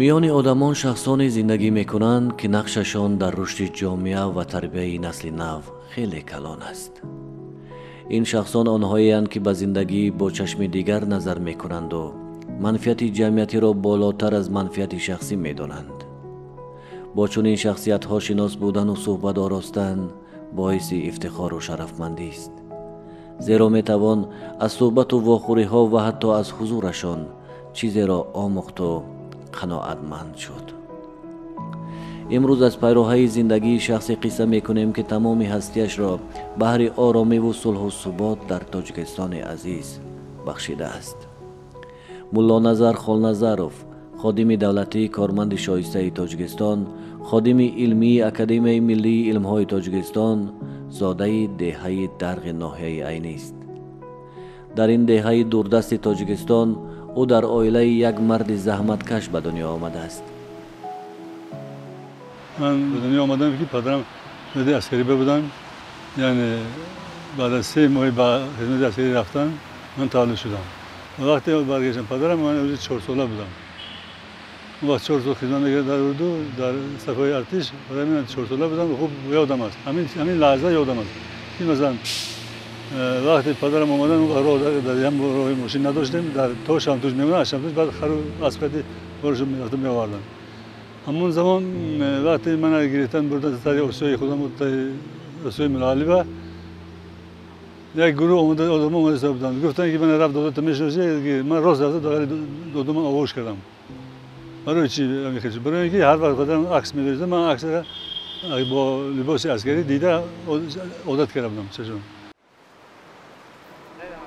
Миёни одамон шахсоне зиндагӣ мекунанд, ки нақшашон дар рушди ҷомеа ва тарбияи насли нав хеле калон аст. Ин шахсон онҳоеанд, ки ба зиндагӣ бо чашми дигар назар мекунанду манфиати ҷамъиятиро болотар аз манфиати шахсӣ медонанд. Бо чунин шахсиятҳо шинос будану суҳбат оростан боиси ифтихору шарафмандист, зеро метавон аз суҳбату вохӯриҳо ва ҳатто аз ҳузурашон чизеро омӯхту қаноатманд шуд. Имрӯз аз пайроҳаи зиндагии шахсе қисса мекунем, ки тамоми ҳастиашро баҳри оромиву сулҳу субот дар Тоҷикистони азиз бахшидааст. Муллоназар Холназаров, ходими давлатӣ, корманди шоистаи Тоҷикистон, ходими илмии Академияи миллии илмҳои Тоҷикистон, зодаи деҳаи Дарғи ноҳияи Айнист. Дар ин деҳаи дурдасти Тоҷикистон ӯ дар оилаи як марди заҳматкаш ба дунё омадааст. Ман ба дунё омадам, ки падарам хизмати аскарӣ буданд, яъне баъд аз 3 моҳи ба хизмати аскарӣ рафтан ман таваллуд шудам. Вақте баргаштам падарам, ман ӯзи 4 сола будам. Он вақт 4 сол хизмат мекард дар урду, дар сафҳои артиш. Падарам, ман 4 сола будам, хуб ёдам аст, ҳамин лаҳза ёдам аст, ки масалан вақте падарам омадан, роҳ дар ям роҳи мошин надоштем, дар то Шамтуш мемонад, аз Шамтуш баъд хару аспқати боршо мерафтам, меовардам. Ҳамон замон вақте мана гирифтан бурдан сари осиёи худам, осиёи Муллоалиба, як гурӯҳ омада, одамо омада буданд, гуфтанд, ки мана рафт, додата мешиносӣ? Ман рост рафта дағали додуман оғӯш кардам. Барои чи? Барои ин ки ҳар вақт падарам акс медошта, ман аксро бо либоси аскарӣ дида одат карда будам чашм.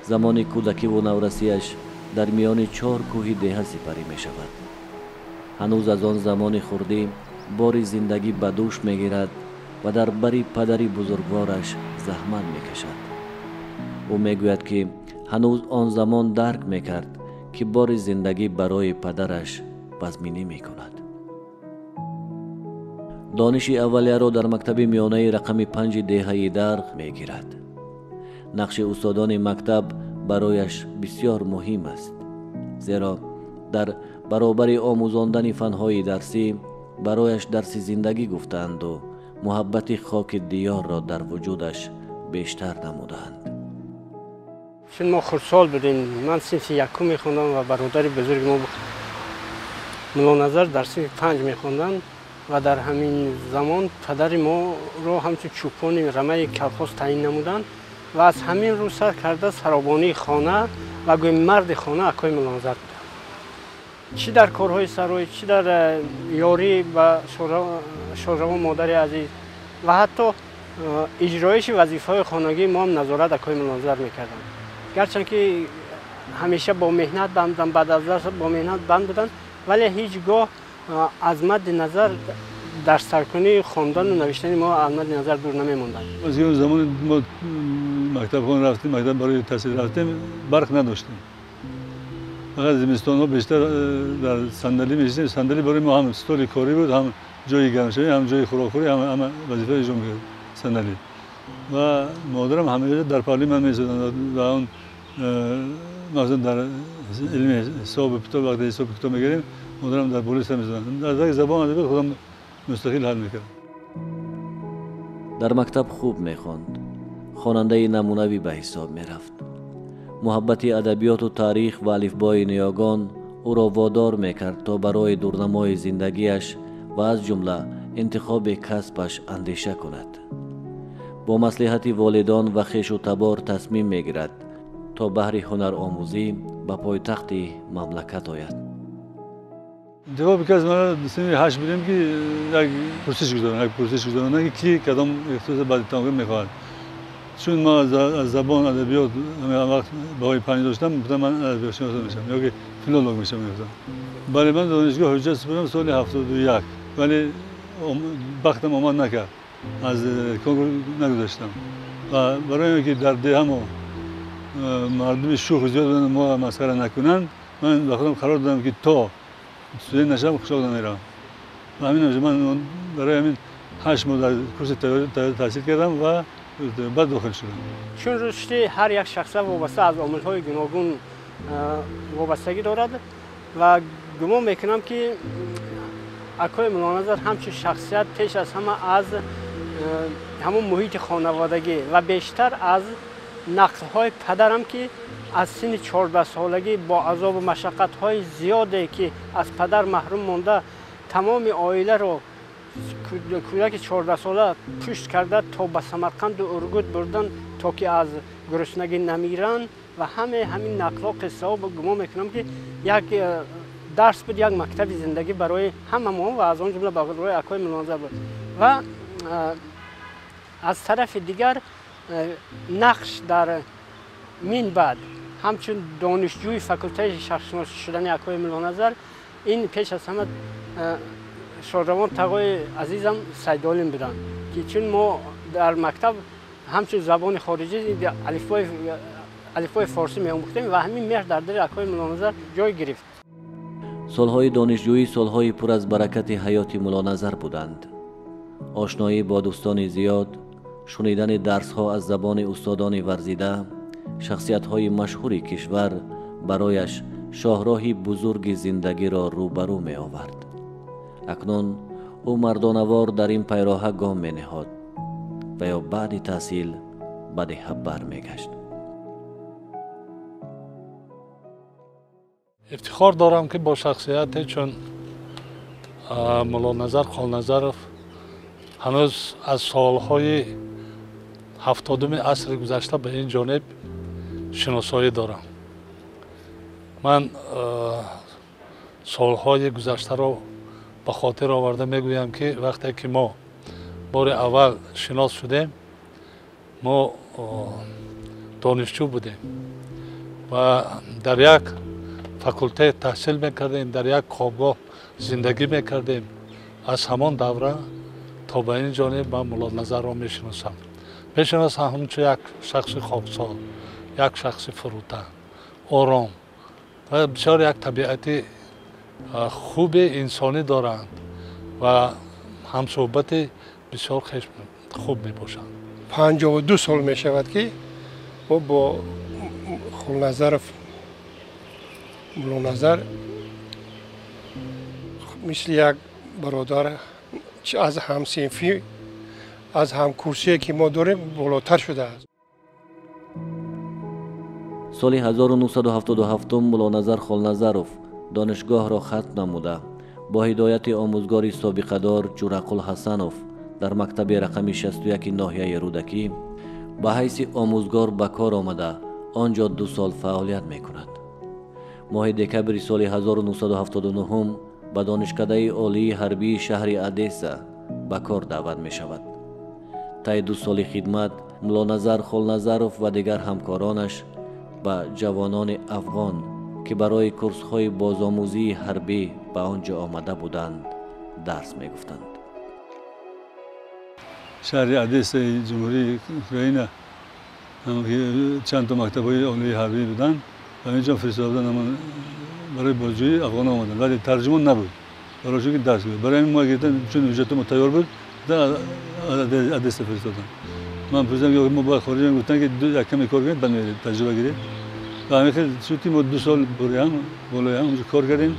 Замони кӯдакиву наврасиаш дар миёни чор кӯҳи деҳа сипарӣ мешавад. Ҳанӯз аз он замони хурдӣ бори зиндагӣ ба дӯш мегирад ва дар бари падари бузургвораш заҳмат мекашад. Ӯ мегӯяд, ки ҳанӯз он замон дарк мекард, ки бори зиндагӣ барои падараш вазминӣ мекунад. Дониши аввалияро дар мактаби миёнаи рақами 5-и деҳаи Дарғ мегирад. Нақши устодони мактаб барояш бисёр муҳим аст, зеро дар баробари омӯзондани фанҳои дарсӣ барояш дарси зиндагӣ гуфтаанду муҳаббати хоки диёрро дар вуҷудаш бештар намуданд. Чун мо хурдсол будем, ман синфи якум мехондам ва бародари бузурги мо Муллоназар дар синфи панҷ мехонданд ва дар ҳамин замон падари моро ҳамчун чӯпони рамаи колхоз таъин намуданд ва аз ҳамин рӯз сар карда саробонии хона ва гӯем марди хона акои Муллоназар буданд. Чӣ дар корҳои сарой, чӣ дар ёрӣ ба шоравон модари азиз ва ҳатто иҷроиши вазифаҳои хонагии мо ҳам назорат акои Муллоназар мекарданд. Гарчанд ки ҳамеша бо меҳнат банд буданд, баъд аз дарс бо меҳнат банд буданд, вале ҳеҷ гоҳ аз мадди назар дарсаркунии хондану навиштани мо аз мадди назар дур намемонданд. Аз он замони мо мактабхон рафтем, мактаб барои таҳсил рафтем, барқ надоштем. Фақат зимистонҳо бештар дар сандалӣ мешистем. Сандалӣ барои мо ҳам столи корӣ буд, ҳам ҷои гармшавӣ, ҳам ҷои хӯрокхӯрӣ, ҳама вазифа иҷро мекард сандалӣ. Ва модарам ҳамеша дар паҳлӯи ман месоданд ва он махсусан дар илми ҳисобу китоб, вақте ҳисобу китоб мегирем, модарам дар болои сар месоданд. Аз забон, адабиёт худам мустақил ҳал мекардам. Дар мактаб хуб мехонд, хонандаи намунавӣ ба ҳисоб мерафт. Муҳаббати адабиёту таърих ва алифбои ниёгон ӯро водор мекард, то барои дурнамои зиндагиаш ва аз ҷумла интихоби касбаш андеша кунад. Бо маслиҳати волидон ва хешу табор тасмим мегирад, то баҳри ҳунаромӯзӣ ба пойтахти мамлакат ояд. Интихоби касб, мана синфи ҳашт будем, ки як пурсиш гузаронад, як пурсиш гузаронад, ки ки кадом ихтисоса баъди тамом мехоҳад. Чун ман аз забон, адабиёт ҳамин вақт баҳои 5 доштам, гуфтам, ман адабиётшинос мешавам ё ки филолог мешавам, мегуфтам. Бале, ман донишгоҳ ҳуҷҷат супурдам соли 71, вале бахтам омад накард, аз конкур нагузаштам. Ва барои он ки дар деҳамо мардуми шӯх зиёд буданд, мо масхара накунанд, ман ба худам қарор додам, ки то студент нашавам, қишлоқ намеравам. Ва ҳамин ман барои ҳамин 8 моҳ дар курси таҳсил кардам ва баъд дохил шудам. Чун рушди ҳар як шахса вобаста аз омилҳои гуногун вобастагӣ дорад ва гумон мекунам, ки Акои Муллоназар ҳамчун шахсият пеш аз ҳама аз ҳамон муҳити хонаводагӣ ва бештар аз нақлҳои падарам, ки аз синни 14-солагӣ бо азобу машаққатҳои зиёде ки аз падар маҳрум монда, тамоми оиларо кӯдаки 14-сола пушт карда то ба Самарқанду Ургут бурдан, то ки аз гуруснагӣ намиранд. Ва ҳамаи ҳамин нақлҳо, қиссаҳо гумон мекунам, ки як дарс буд, як мактаби зиндагӣ барои ҳама мо ва аз он ҷумла барои акои Муллоназар буд. Ва аз тарафи дигар нақш дар мин баъд ҳамчун донишҷӯи факултаи шахсшиносӣ шудани акои Муллоназар, ин пеш аз ҳама шодравон тағои азизам Сайдолим буданд, ки чун мо дар мактаб ҳамчун забони хориҷӣ алифбои форсӣ меомӯхтем ва ҳамин меҳр дар дили акои Муллоназар ҷой гирифт. Солҳои донишҷӯӣ солҳои пур аз баракати ҳаёти Муллоназар буданд. Ошноӣ бо дӯстони зиёд, шунидани дарсҳо аз забони устодони варзида, шахсиятҳои машҳури кишвар барояш шоҳроҳи бузурги зиндагиро рӯбарӯ меовард. Акнун ӯ мардонавор дар ин пайроҳа гом менеҳод ва ё баъди таҳсил ба деҳа бармегашт. Ифтихор дорам, ки бо шахсияте чун Муллоназар Холназаров ҳанӯз аз солҳои 70-уми асри гузашта ба ин ҷониб шиносоӣ дорам. Ман солҳои гузаштаро ба хотир оварда мегӯям, ки вақте ки мо бори аввал шинос шудем, мо донишҷӯ будем ва дар як факултет таҳсил мекардем, дар як хобгоҳ зиндагӣ мекардем. Аз ҳамон давра то ба ин ҷониб ман Муллоназарро мешиносам. Мешиносам ҳамчун як шахси хоксор, як шахси фурӯтан, ором ва бисёр як табиати хуби инсонӣ доранд ва ҳамсӯҳбати бисёр хуб мебошанд. 52 сол мешавад, ки мо бо Холназаров Муллоназар мисли як бародар, аз ҳамсинфӣ, аз ҳамкурсие, ки мо дорем, болотар шудааст. Соли 1977 Муллоназар Холназаров донишгоҳро хатм намуда, бо ҳидояти омӯзгори собиқадор Ҷурақул Ҳасанов дар мактаби рақами 61 ноҳияи Рӯдакӣ ба ҳайси омӯзгор ба кор омада, он ҷо 2 сол фаъолият мекунад. Моҳи декабри соли 1979 ба Донишкадаи олии ҳарбии шаҳри Одесса ба кор даъват мешавад. Таи 2 соли хидмат Муллоназар Холназаров ва дигар ҳамкоронаш ба ҷавонони афғон, ки барои курсҳои бозомӯзии ҳарбӣ ба он ҷо омада буданд, дарс мегуфтанд. Шаҳри Одессаи Ҷумҳурии Украина чанд то мактабҳои олии ҳарбӣ буданд ва инҷо фиристодан барои бозҷӯӣ афғонҳо омаданд, вале тарҷумон набуд барои ки дарс гӯяд. Барои ҳамин мо гирифтан, чун ҳуҷҷатҳо мо тайёр буд, Одесса фиристоданд. Ман пурсидам, ки мо бояд хориҷ, гуфтанд, ки як каме кор кунед, баъд меред, таҷриба гиред. Ва ҳамин хел шуд, ки мо 2 сол болои ҳам онҷо кор кардем.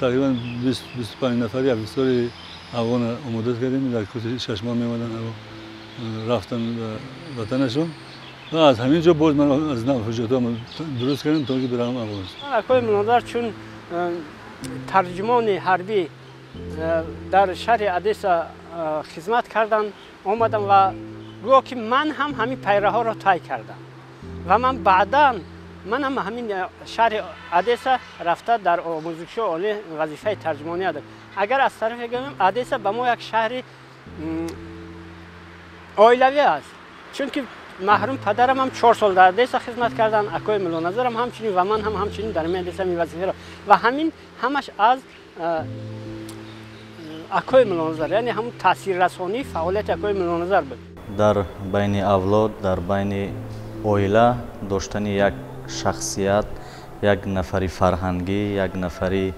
Тақрибан 25 нафари офисери афғонро омода кардем. Дар курси 6 моҳ меомаданд, рафтанд ба ватанашон. Ва аз ҳамин ҷо боз ман аз нав ҳуҷҷатҳоам дуруст кардам, то ки биравам Афғонистон. Акои Муллоназар чун тарҷумони ҳарбӣ дар шаҳри Одесса хизмат карданд, омадам ва гӯё ки ман ҳам ҳамин пайраҳоро тай кардам ва ман баъдан ман ҳам ҳамин шаҳри Одесса рафта дар омӯзишгоҳи олӣ вазифаи тарҷумонӣ додам. Агар аз тарафе гӯем, Одесса ба мо як шаҳри оилавӣ аст, чунки маҳрум падарам ҳам 4 сол дар Одесса хизмат карданд, акои Муллоназарам ҳамчунин ва ман ҳам ҳамчунин дар ҳамин Одесса ҳамин вазифаро ва ҳамин ҳамаш аз акои Муллоназар, яъне ҳамун таъсиррасонии фаъолияти акои Муллоназар буд. Дар байни авлод, дар байни оила доштани як шахсият, як нафари фарҳангӣ, як нафари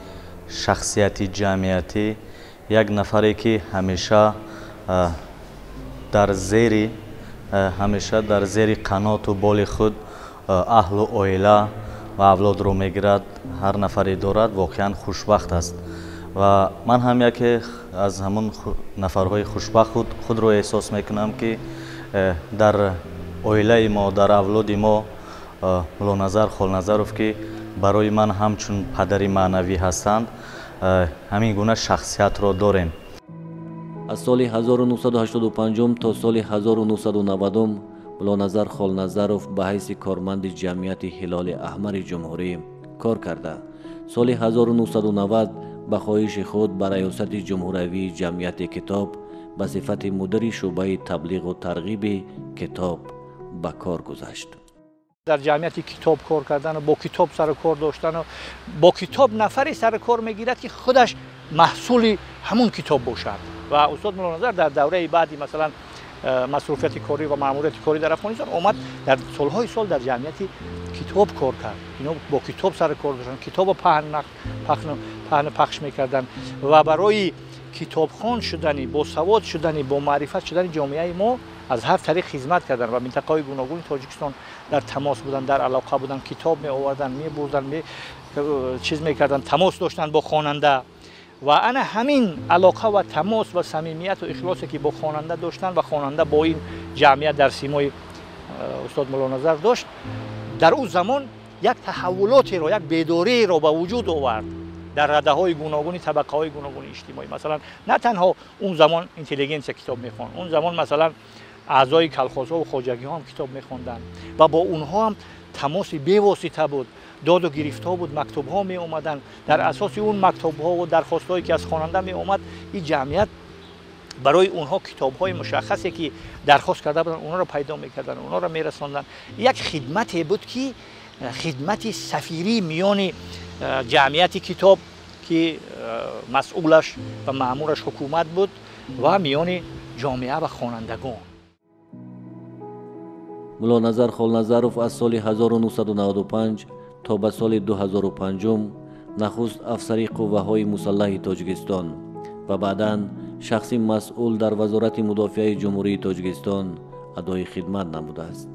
шахсияти ҷамъиятӣ, як нафаре, ки ҳамеша дар зери қаноту боли худ аҳлу оила ва авлодро мегирад, ҳар нафаре дорад, воқеан хушбахт аст. Ва ман ҳам яке аз ҳамон нафарҳои хушбахт худро эҳсос мекунам, ки дар оилаи мо, дар авлоди мо Муллоназар Холназаров, ки барои ман ҳамчун падари маънавӣ ҳастанд, ҳамин гуна шахсиятро дорем. Аз соли 1985 то соли 1990 Муллоназар Холназаров ба ҳайси корманди ҷамъияти Ҳилоли Аҳмари ҷумҳурӣ кор карда, соли 1990 ба хоҳиши худ ба раёсати ҷумҳуравии ҷамъияти китоб ба сифати мудири шӯъбаи таблиғу тарғиби китоб ба кор гузашт. Дар ҷамъияти китоб кор кардану бо китоб сару кор доштану бо китоб нафаре сару кор мегирад, ки худаш маҳсули ҳамун китоб бошад. Ва устод Муллоназар дар давраи баъди, масалан, масруфияти корӣ ва маъмурияти корӣ дар Афғонистон омад, дар солҳои сол дар ҷамъияти китоб кор кард. Ино бо китоб сару кор доштанд, китобо паҳну пахш мекарданд ва барои китобхон шудани, босавод шудани, бомаърифат шудани ҷомеаи мо аз ҳар тариқ хизмат карданд ва минтақаҳои гуногуни Тоҷикистон дар тамос буданд, дар алоқа буданд, китоб меоварданд, мебурданд, чиз мекарданд, тамос доштанд бо хонанда. Ва ана ҳамин алоқа ва тамос ва самимияту ихлосе, ки бо хонанда доштанд ва хонанда бо ин ҷамъият дар симои устод Муллоназар дошт, дар ӯ замон як таҳаввулотеро, як бедориеро ба вуҷуд овард дар радаҳои гуногуни табақаҳои гуногуни иҷтимоӣ. Масалан, на танҳо он замон интеллигенсия китоб мехонд, он замон, масалан, аъзои колхозҳо ва хоҷагиҳо ҳам китоб мехонданд ва бо онҳо ҳам тамоси бевосита буд, доду гирифтҳо буд, мактубҳо меомаданд. Дар асоси он мактубҳо ва дархостҳое, ки аз хонанда меомад, ин ҷамъият барои онҳо китобҳои мушаххасе, ки дархост карда буданд, онҳоро пайдо мекарданд, онҳоро мерасонданд. Як хидмате буд, ки хидмати сафирӣ миёни ҷамъияти китоб, ки масъулаш ва маъмураш ҳукумат буд, ва миёни ҷомеа ва хонандагон. Муллоназар Холназаров аз соли 1995 то ба соли 2005 нахуст афсари қувваҳои мусаллаҳи Тоҷикистон ва баъдан шахси масъул дар Вазорати мудофиаи Ҷумҳурии Тоҷикистон адои хидмат намудааст.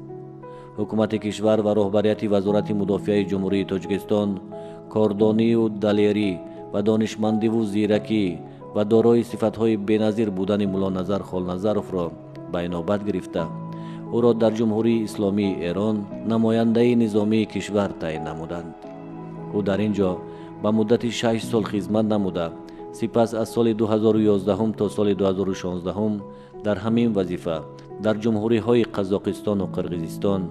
Ҳукумати кишвар ва роҳбарияти Вазорати мудофиаи Ҷумҳурии Тоҷикистон кордонию далерӣ ва донишмандиву зиракӣ ва дорои сифатҳои беназир будани Муллоназар Холназаровро ба инобат гирифта, ӯро дар Ҷумҳурии Исломии Эрон намояндаи низомии кишвар таъин намуданд. Ӯ дар ин ҷо ба муддати 6 сол хизмат намуда, сипас аз соли 2011 то соли 2016 дар ҳамин вазифа дар ҷумҳуриҳои Қазоқистону Қирғизистон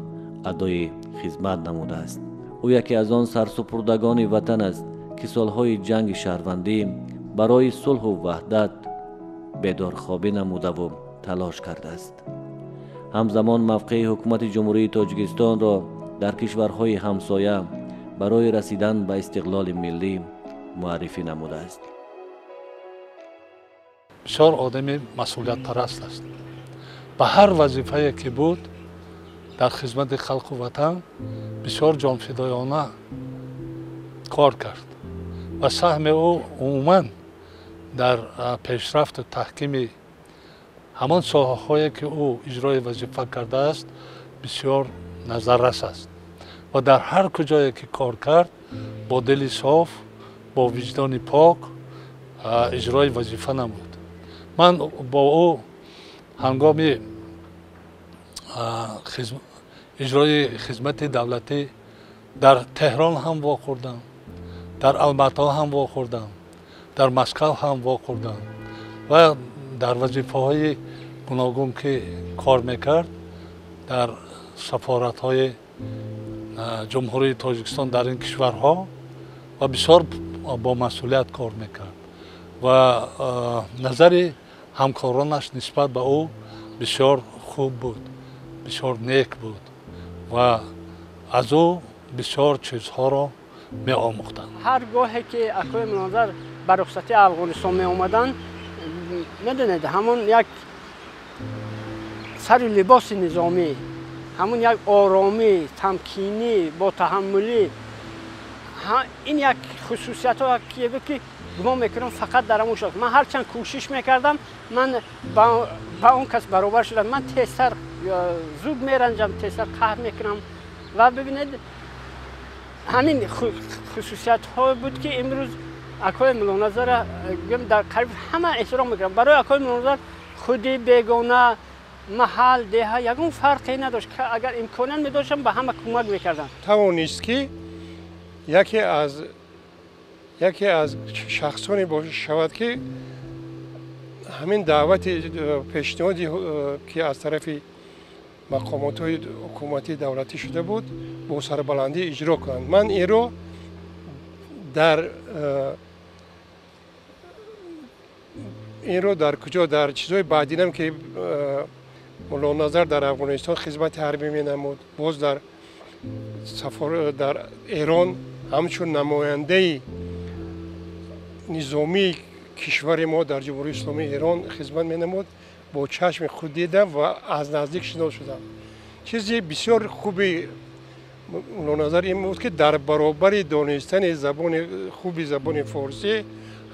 адои хизмат намудааст. Ӯ яке аз он сарсупурдагони ватан аст, ки солҳои ҷанги шаҳрвандӣ барои сулҳу ваҳдат бедорхобӣ намудаву талош кардааст. Ҳамзамон мавқеи ҳукумати Ҷумҳурии Тоҷикистонро дар кишварҳои ҳамсоя барои расидан ба истиқлоли миллӣ муаррифӣ намудааст. Бисёр одами масъулиятпараст аст. Ба ҳар вазифае ки буд дар хизмати халқу ватан бисёр ҷонфидоёна кор кард ва саҳми ӯ умуман дар пешрафту таҳкими ҳамон соҳаҳое, ки ӯ иҷрои вазифа кардааст, бисёр назаррас аст. Ва дар ҳар куҷое ки кор кард, бо дили соф, бо виҷдони пок иҷрои вазифа намуд. Ман бо ӯ ҳангоми иҷрои хизмати давлатӣ дар Теҳрон ҳам вохӯрдам, дар Алмато ҳам вохӯрдам, дар Москав ҳам вохӯрдам ва дар вазифаҳои гуногун ки кор мекард, дар сафоратҳои Ҷумҳурии Тоҷикистон дар ин кишварҳо, ва бисёр бомасъулият кор мекард ва назари ҳамкоронаш нисбат ба ӯ бисёр хуб буд, бисёр нек буд ва аз ӯ бисёр чизҳоро меомӯхтанд. Ҳар гоҳе ки акои Муллоназар ба рухсати Афғонистон меомаданд, медонед, ҳамон як сари либоси низомӣ, ҳамон як оромӣ, тамкинӣ, ботаҳаммулӣ, ин як хусусиятҳо ки буд, ки гумон мекунам, фақат дар ҳамон шахс. Ман ҳарчанд кӯшиш мекардам, ман ба он кас баробар шудам. Ман тезтар, зуд меранҷам, тезтар қаҳр мекунам. Ва бибинед, ҳамин хусусиятҳое буд, ки имрӯз Акои Муллоназарро дар қариб ҳама эҳтиром мекардам. Барои акои Муллоназар худи бегона, маҳал, деҳа ягон фарқе надошт. Агар имконият медоштам, ба ҳама кӯмак мекардам. Тавонист, ки яке аз шахсоне шавад, ки ҳамин даъвати пешниҳоди, ки аз тарафи мақомотҳои ҳукуматии давлатӣ шуда буд, бо сарбаландӣ иҷро кунанд. Ман инро дар куҷо, дар чизҳои баъдинам, ки Муллоназар дар Афғонистон хизмати ҳарбӣ менамуд, боз дар сафор дар Эрон ҳамчун намояндаи низомии кишвари мо дар Ҷумҳурии Исломии Эрон хизмат менамуд, бо чашми худ дидам ва аз наздик шинос шудам. Чизи бисёр хуби Муллоназар ин буд, ки дар баробари донистани забони хуби забони форсӣ,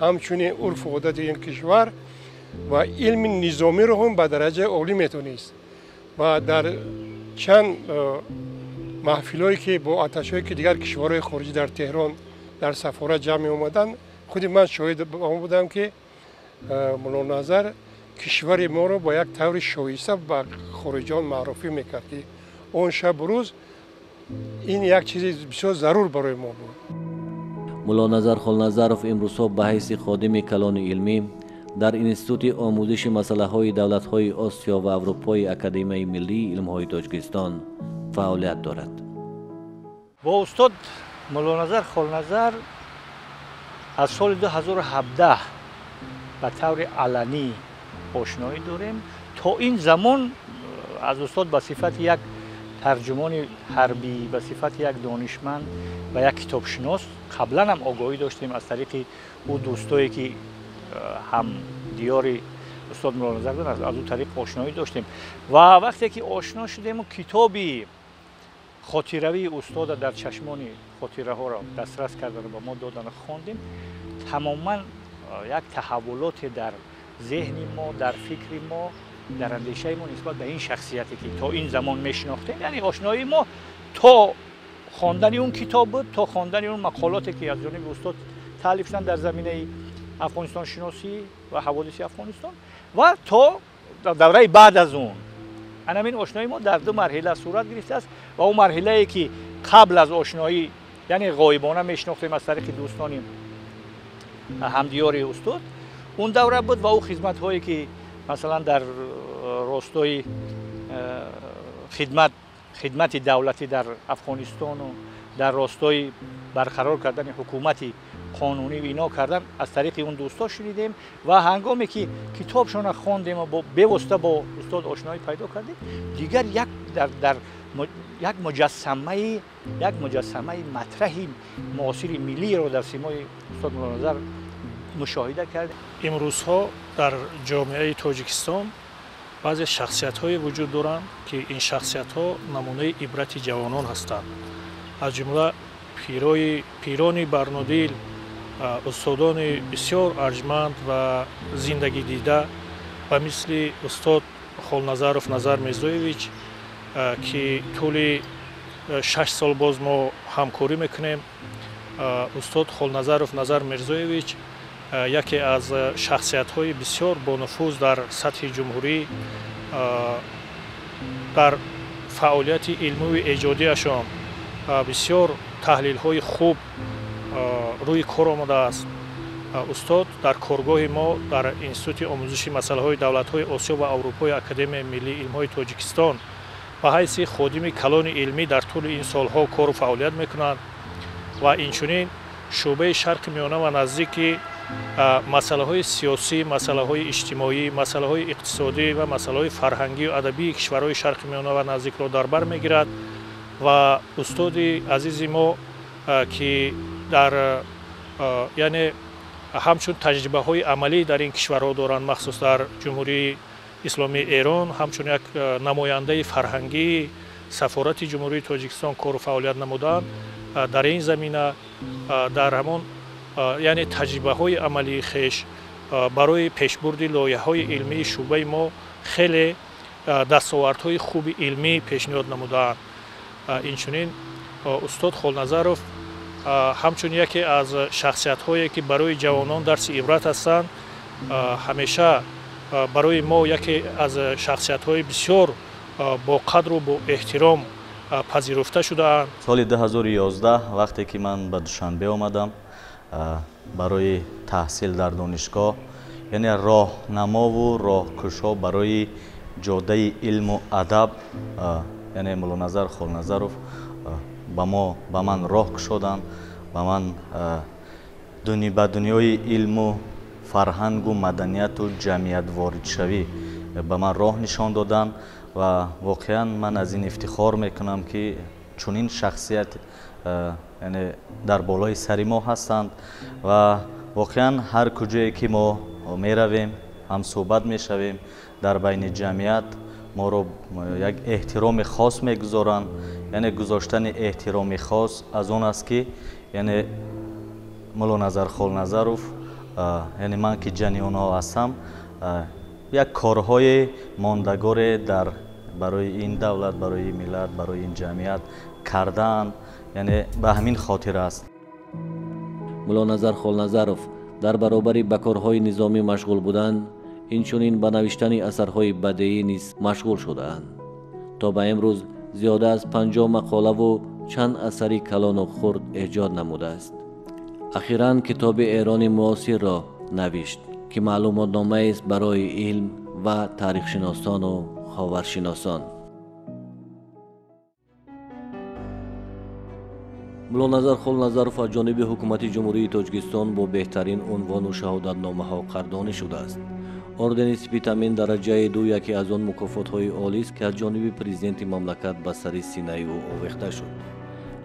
ҳамчунин урфу одати ин кишвар ва илми низомиро ҳам ба дараҷаи олӣ метонист ва дар чанд маҳфилҳое, ки бо атташҳое, ки дигар кишварҳои хориҷӣ дар Теҳрон дар сафорат ҷамъ меомаданд, худи ман шоҳид он будам, ки Муллоназар кишвари моро бо як таври шоиста ба хориҷиён маъруфӣ мекард, ки он шабу рӯз ин як чизи бисёр зарур барои мо буд. Муллоназар Холназаров имрӯзҳо ба ҳайси ходими калони илмӣ дар Институти омӯзиши масъалаҳои давлатҳои Осиё ва Аврупои Академияи миллии илмҳои Тоҷикистон фаъолият дорад. Бо устод Муллоназар Холназар аз соли 2017 ба таври аланӣ ошноӣ дорем. То ин замон аз устод ба сифати як тарҷумони ҳарбӣ, ба сифати як донишманд ва як китобшинос қаблан ҳам огоҳӣ доштем, аз тариқи ӯ дӯстое, ки ҳам диёри устод Муллоназар буданд, аз ӯ тариқ ошноӣ доштем. Ва вақте ки ошно шудему китоби хотиравии устода «Дар чашмони хотираҳоро» дастрас кардану ба мо додану хондем, тамоман як таҳаввулоте дар зеҳни мо, дар фикри мо, дар андешаи мо нисбат ба ин шахсияте, ки то ин замон мешинохтем, яъне ошноии мо то хондани он китоб буд, то хондани он мақолоте, ки аз ҷониби устод таълиф шуданд дар заминаи афғонистоншиносӣ ва ҳаводиси Афғонистон ва то давраи баъд аз он. Анамин ошноии мо дар ду марҳила сурат гирифтааст ва он марҳилае, ки қабл аз ошноӣ, яъне ғоибона мешинохтем аз тариқи дӯстони ҳамдиёри устод, он давра буд ва ӯ хизматҳое, ки масалан дар ростои хидмати давлатӣ дар Афғонистону дар ростои барқарор кардани ҳукумати қонунӣ ино кардан, аз тариқи он дӯстҳо шунидем. Ва ҳангоме ки китобшона хондем, бевосита бо устод ошноӣ пайдо кардем, дигар як дар як муҷассамаи матраҳи муосири миллиро дар симои устод Муллоназар мушоҳида кардем. Имрӯзҳо дар ҷомеаи Тоҷикистон баъзе шахсиятҳое вуҷуд доранд, ки ин шахсиятҳо намунаи ибрати ҷавонон ҳастанд. Аз ҷумла пирони барнодил, устодони бисёр арҷманд ва зиндагидида ба мисли устод Холназаров Назар Мирзоевич, ки тӯли 6 сол боз мо ҳамкорӣ мекунем. Устод Холназаров Назар Мирзоевич яке аз шахсиятҳои бисёр бонуфуз дар сатҳи ҷумҳурӣ, дар фаъолияти илмию эҷодиашон бисёр таҳлилҳои хуб рӯи кор омадааст. Устод дар коргоҳи мо дар Институти омӯзиши масъалаҳои давлатҳои Осиё ва Аврупои Академияи миллии илмҳои Тоҷикистон ба ҳайси ходими калони илмӣ дар тӯли ин солҳо кору фаъолият мекунанд ва инчунин шӯъбаи Шарқи Миёна ва Наздики масъалаҳои сиёсӣ, масъалаҳои иҷтимоӣ, масъалаҳои иқтисодӣ ва масъалаҳои фарҳангию адабии кишварҳои Шарқи Миёна ва Наздикро дар бар мегирад. Ва устоди азизи мо, ки дар яъне ҳамчун таҷрибаҳои амалӣ дар ин кишварҳо доранд, махсус дар Ҷумҳурии Исломии Эрон ҳамчун як намояндаи фарҳангии сафорати Ҷумҳурии Тоҷикистон кору фаъолият намуданд, дар ин замина дар ҳамон яъне таҷрибаҳои амалии хеш барои пешбурди лоиҳаҳои илмии шӯъбаи мо хеле дастовардҳои хуби илмӣ пешниҳод намудаанд. Инчунин устод Холназаров Ҳамчун яке аз шахсиятҳое ки барои ҷавонон дарси ибрат ҳастанд, ҳамеша барои мо яке аз шахсиятҳои бисёр бо қадру бо эҳтиром пазируфта шудаанд. Соли 2011 вақте ки ман ба Душанбе омадам барои таҳсил дар донишгоҳ, яъне роҳнамову роҳкушо барои ҷодаи илму адаб, яъне Муллоназар Холназаров ба ман роҳ кушоданд, ба ман ба дунёи илму фарҳангу маданияту ҷамъият воридшавӣ ба ман роҳ нишон доданд ва воқеан ман аз ин ифтихор мекунам, ки чунин шахсият яъне дар болои сари мо ҳастанд ва воқеан ҳар куҷое ки мо меравем, ҳамсӯҳбат мешавем дар байни ҷамъият, моро як эҳтироми хос мегузоранд. Яъне гузоштани эҳтироми хос аз он аст, ки яъне Муллоназар Холназаров, яъне ман ки ҷани онҳо ҳастам, як корҳои мондагоре дар барои ин давлат, барои миллат, барои ин ҷамъият кардаанд, яъне ба ҳамин хотир аст. Муллоназар Холназаров дар баробари ба корҳои низомӣ машғул будан, инчунин ба навиштани асарҳои бадеӣ низ машғул шудаанд. То ба имрӯз зиёда аз 50 мақолаву чанд асари калону хурд эҷод намудааст. Ахиран китоби Эрони муосирро навишт, ки маълумотномаест барои илм ва таърихшиносону ховаршиносон. Муллоназар Холназаров аз ҷониби ҳукумати Ҷумҳурии Тоҷикистон бо беҳтарин унвону шаҳодатномаҳо қадрдонӣ шудааст. Ордени Спитамен дараҷаи 2 яке аз он мукофотҳои олист, ки аз ҷониби президенти мамлакат ба сари синаи ӯ овехта шуд.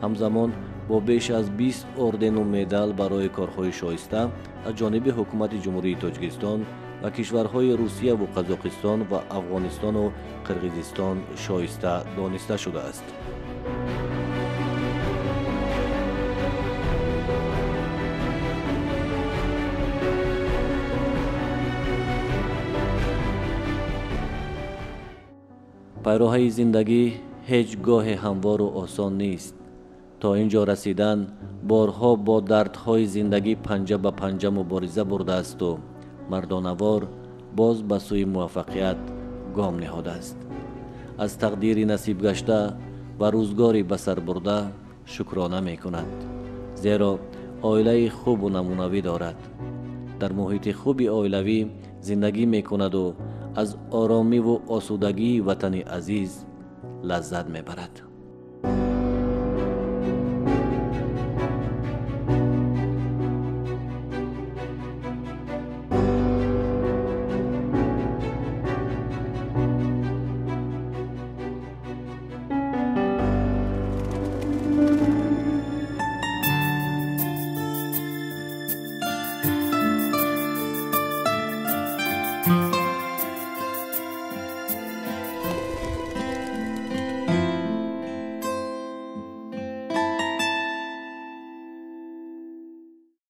Ҳамзамон бо беш аз 20 ордену медал барои корҳои шоиста аз ҷониби ҳукумати Ҷумҳурии Тоҷикистон ва кишварҳои Русияву Қазоқистон ва Афғонистону Қирғизистон шоиста дониста шудааст. Пайроҳаи зиндагӣ ҳеҷ гоҳе ҳамвору осон нест. То ин ҷо расидан борҳо бо дардҳои зиндагӣ панҷа ба панҷа мубориза бурдаасту мардонавор боз ба сӯи муваффақият гом ниҳодааст. Аз тақдири насибгашта ва рӯзгори ба сар бурда шукрона мекунад, зеро оилаи хубу намунавӣ дорад. Дар муҳити хуби оилавӣ зиндагӣ мекунаду аз оромиву осудагии ватани азиз лаззат мебарад.